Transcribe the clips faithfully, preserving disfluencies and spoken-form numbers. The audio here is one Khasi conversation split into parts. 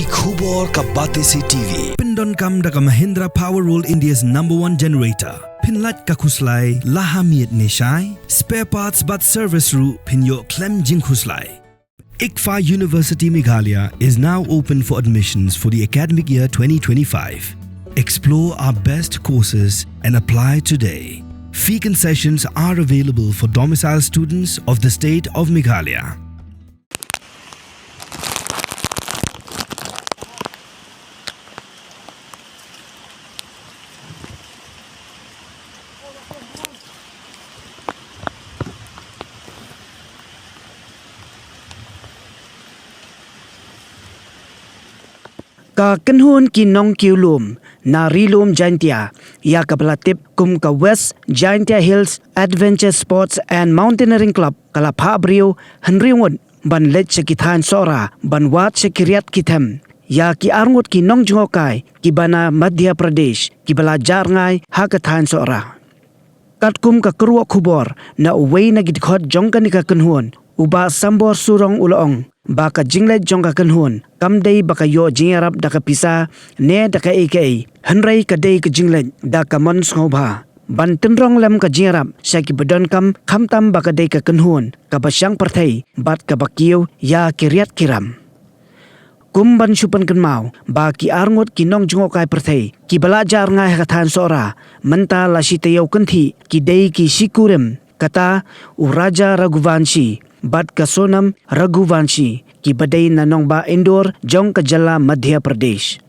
Ki khubor ka Batesi T V. Pyndonkam da ka Mahindra Power World, India's number one generator. Pynlait ka khuslai la ha miet ne shai. Spare parts bad service ruh phin ïoh khlem jingkhuslai. ICFAI University Meghalaya is now open for admissions for the academic year twenty twenty-five. Explore our best courses and apply today. Fee concessions are available for domicile students of the state of Meghalaya. Ka kynhun ki nongkiew lum na Ri Lum Jaintia, ïa kaba la tip kum ka West Jaintia Hills Adventure Sports and Mountaineering Club, ka la phah briew hynriew ngut ban leit sha ki thaiñ Sohra ban wad sha ki riat ki them ïa ki arngut ki nongjngohkai kiba na Madhya Pradesh kiba la jah rngai ha ka thaiñ Sohra. Katkum ka kyrwoh khubor na uwei na ki dkhot jong kane ka kynhun, u Bah Sambor Surong, u la ong ba ka jingleit jong ka kynhun kam dei ba ka ïoh jingïarap da ka pisa ne da kaei kaei, hynrei ka dei ka jingleit da ka mon sngewbha ban tynrong lem ka jingïarap sha kiba donkam, khamtam ba ka dei ka kynhun kaba shang pyrthei bad kaba kiew ïa ki riat ki ram. Kum ban shu pynkynmaw ba ki arngut ki nongjngohkai pyrthei kiba la jah rngai ha ka thaiñ Sohra mynta la shi taïew kynthih ki dei ki shikurim, kata u Raja Raghuvanshi bad ka Sonam Raghuvanshi, kiba dei na nongbah Indore jong ka jylla Madhya Pradesh.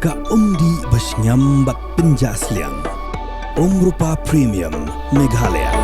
Ka umdih ba shngiam bad pynjah sliang. Umrupa Premium, Meghalaya.